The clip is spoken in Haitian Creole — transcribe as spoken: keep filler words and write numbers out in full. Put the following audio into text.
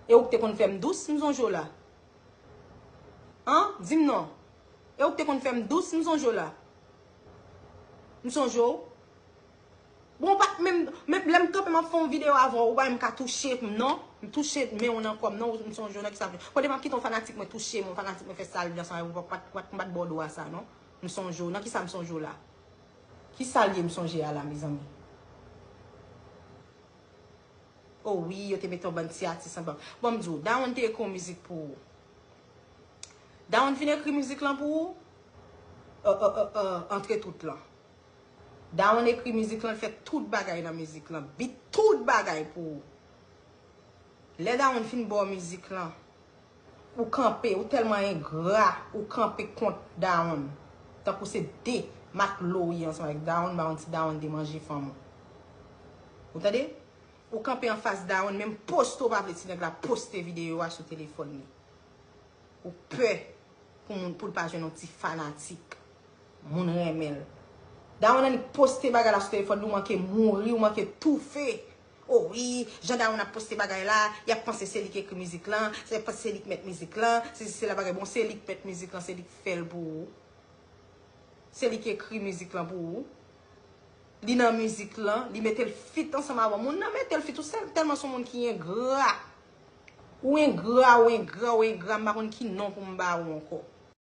E ou k te konn fè m dous, m sonje w la. An? Di m non. E ou k te konn fè m dous, m sonje w la. M sonje w. Bon, ou pa t menm, menm lè m kanpe m ap fè yon videyo avè w, ou pa menm ka touche m non. M touche men w nan kò m non, m sonje w nan kisa. Kote m ap kite yon fanatik mwen touche m, yon fanatik mwen fè sa l vle ansanm avè w, ou pa t, ou pa t, ou pa t bòde w a sa non. M sonje w, nan kisa m sonje w la? Kisa l ye m sonje a la, mezanmi? O wi, yo te mete yon bann ti atis anba. Bon, m di w, Dawonn te ekri yon mizik pou ou. Dawonn fin ekri mizik lan pou ou? Antre tout lan. Dawonn ekri mizik lan, l fè tout bagay nan mizik lan, beat, tout bagay pou ou. Lè Dawonn fin ba w mizik lan, ou kanpe, ou tèlman engra, ou kanpe kont Dawonn. Tankou se de maklo w ye ansanm avèk Dawonn, ba yon ti Dawonn te manje fanm ou. Ou tande? Ou kanpe anfas Dawonn, menm poste w pa vle ti nèg la poste videyo a sou telefòn li. Ou pè pou moun, pou l pa jwenn yon ti fanatik. Moun renmen l. Dawonn annik poste bagay la sou telefòn li, ou manke mouri, ou manke toufe. O wi, jan Dawonn ap poste bagay la, y ap panse se li k ekri mizik lan, se panse se li k mèt mizik lan, se, se la bagay. Bon, se li k mèt mizik lan, se li k fè l pou ou. Se li k ekri mizik lan pou ou. Li nan mizik lan, li mete l fit ansanm avè w. Moun nan mete l fit, ou sèl tèlman se yon moun ki engra. Ou engra, ou engra, ou engra, m pa konn ki non pou m ba ou ankò.